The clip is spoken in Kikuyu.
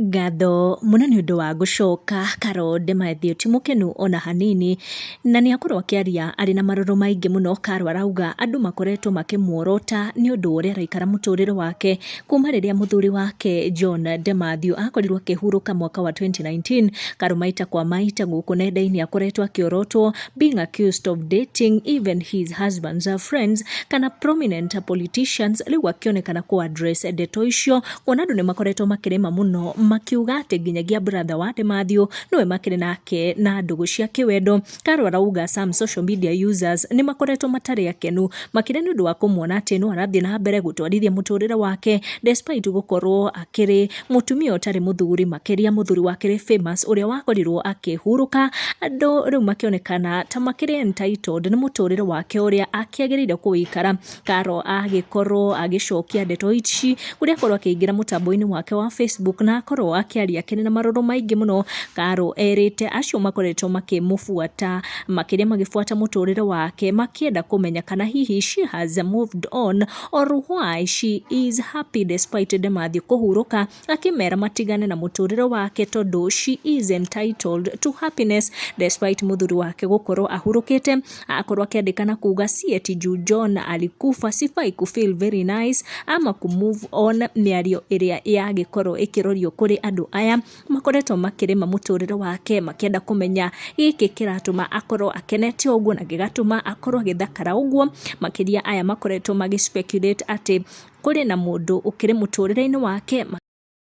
Ngatho mũno nĩ ũndũ wa gũcoka Carol Demathew ti mũkenu ona hanini na nĩ akorwo akĩaria arĩ na marũrũ maingĩ mũno. Carol arauga andũ makoretwo makĩmuorota nĩ ũndũ wa ũrĩa araikara mũtũrĩre wake kuma rĩrĩa mũthuri wake John Demathew akorirwo akĩhurũka mwaka wa 2019. Carol maita kwa maita gũkũ nenda-inĩ akoretwo akĩorotwo, being accused of dating even his husband's friends kana prominent politicians. Rĩu akĩonekana kũ address ndeto icio, kuona andũ nĩ makoretwo makĩrĩma mũno makiuga atĩ nginyagia brother wa Demathew nĩwe makĩrĩ nake na ndũgũ cia kĩwendo. Carol arauga some social media users nĩ makoretwo matarĩ akenu makĩria nĩ ũndũ wa kũmuona atĩ no arathiĩ na mbere gũtwarithia mũtũrĩre wake despite gũkorwo akĩrĩ mũtumia ũtarĩ mũthuri, makĩria mũthuri wake rĩ famous ũrĩa wakorirwo akĩhurũka. Andũ rĩu makĩonekana ta makĩrĩ entitled nĩ mũtũrĩre wake ũrĩa akĩagĩrĩire kũwĩikara. Carol agĩkorwo agĩcokia ndeto ici kũrĩa akorwo akĩingĩra mũtambo-inĩ wake wa Facebook na akorwo akĩaria akĩrĩ na marũrũ maingĩ mũno. Carol erĩte acio makoretwo makĩmũbuata, makĩria magĩbuata mũtũrĩre wake, makĩenda kũmenya kana hihi she has moved on or why she is happy despite Demathew kũhurũka, akĩmera matigane na mũtũrĩre wake tondũ she is entitled to happiness despite mũthuri wake gũkorwo ahurũkĩte. Akorwo akĩandĩka na kuga, "Si eti juu John alikufa sifai ku feel very nice ama ku move on." Mĩario ĩrĩa yagĩkorwo ĩkĩrorio kũrĩ andũ aya makoretwo makĩrĩma mũtũrĩre wake, makĩenda kũmenya gĩkĩ kĩratũma akorwo akenete ũguo na gĩgatũma akorwo agĩthakara ũguo, makĩria aya makoretwo magĩ speculate atĩ kũrĩ na mũndũ ũkĩrĩ mũtũrĩre-inĩ wake.